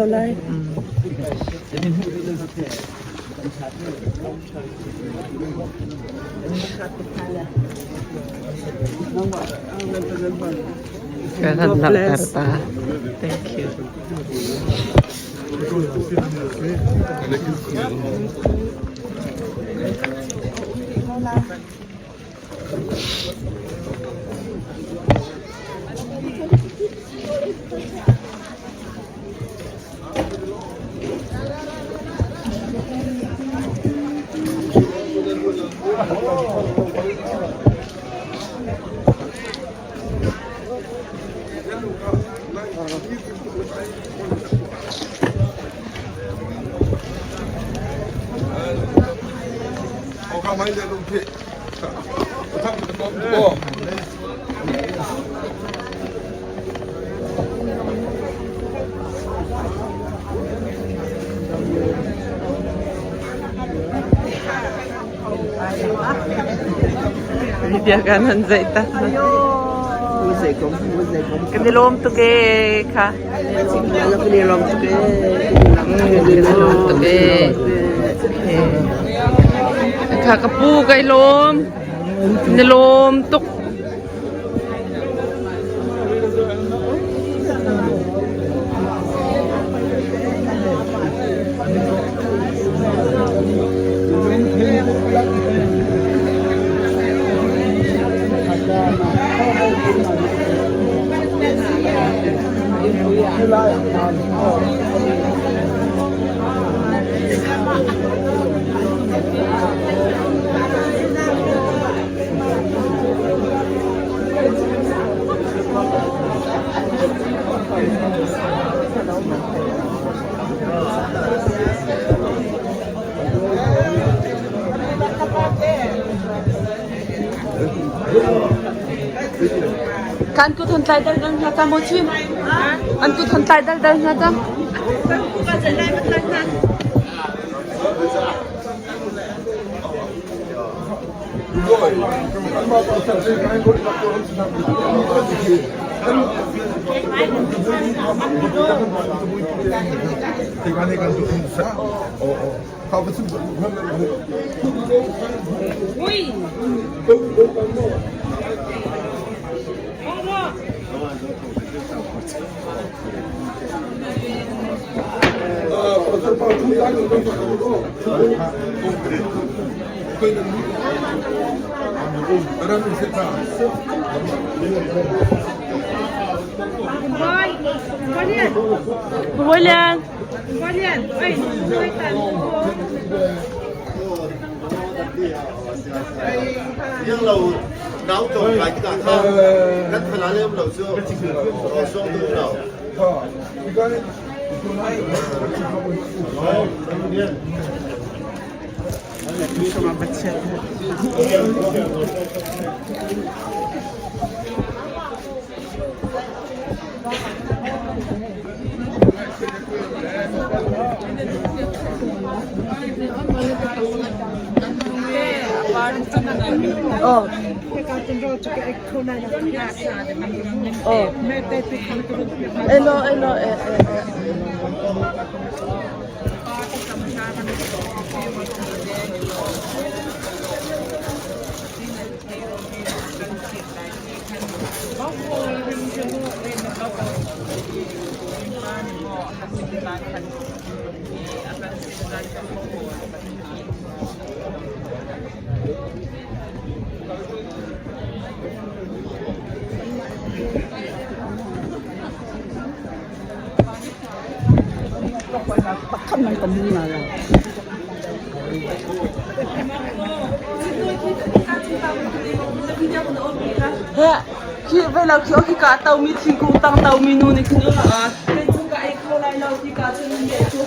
Lai. Ka kan langhter ta. Thank you. Bia kan han zeih ta. Kan i lawm tuk ee kha. Kan i lawm tuk ee. Kan i lawm tuk ee. Kha ka pu ka i lawm. Na lawm tuk. Kan kut han tlai dal dal hna ta maw chin? An kut han tlai dal dal hna ta. William. Oh. Oh. Elo elo eh eh eh. Pakhat man ka mu na lang. He khi ve lo khi khi ka to mi thingkung tang to mi nu nih khin a kei cu ka ei kho lai lo ti ka cun nge cu.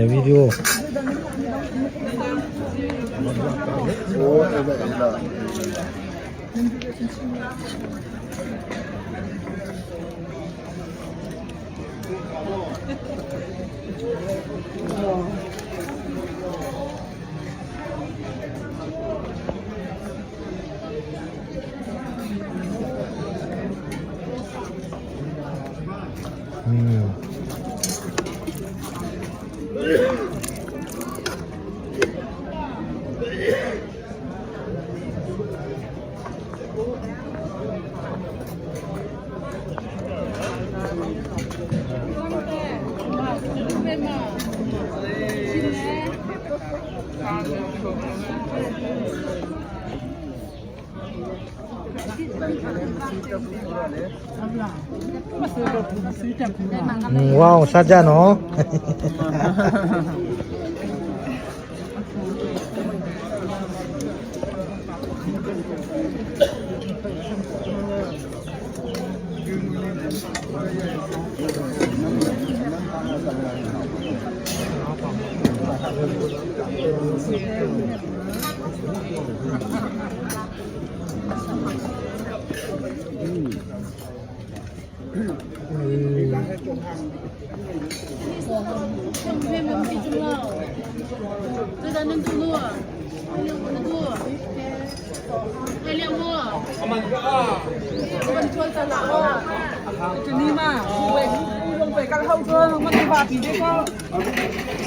Video. Wow, saja no.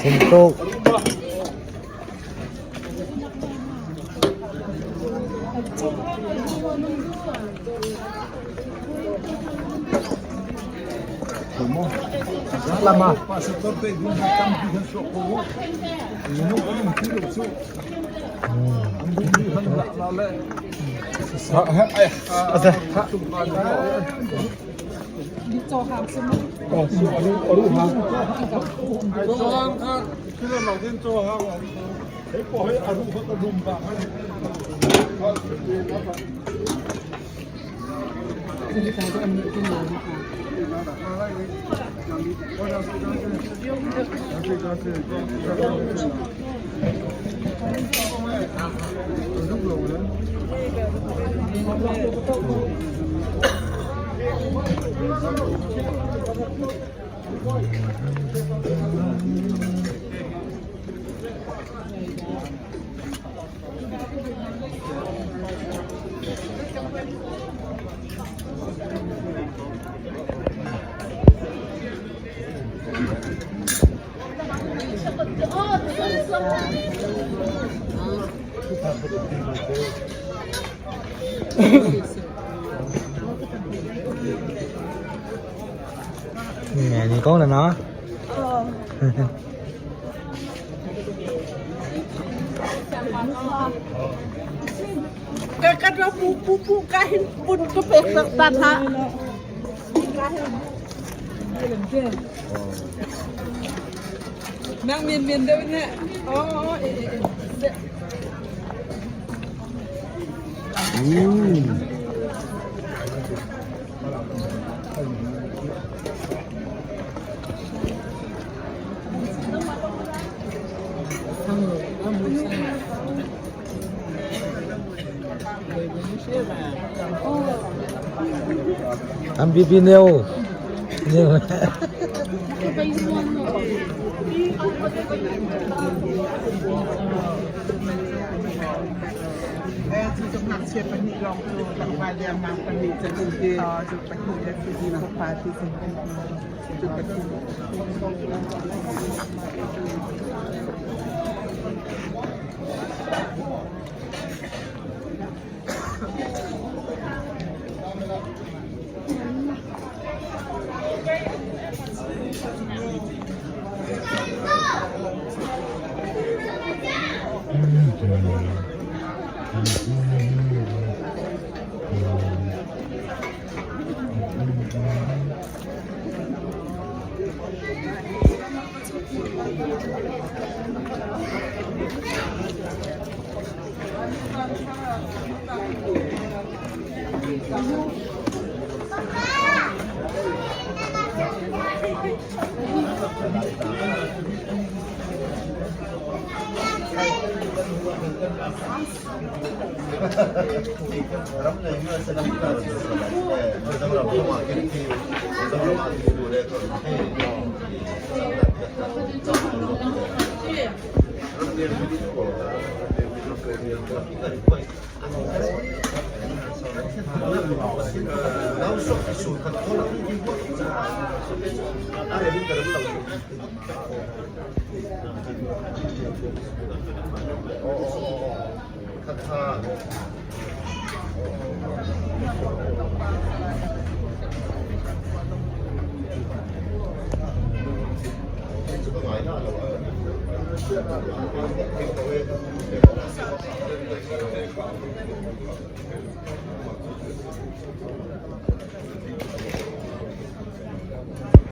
Sumtok. Lama. Nè, có là nó. Nang miền miền đâu nè. Oh, eh, eh, eh. Ăn bì bì nêu. Nêu.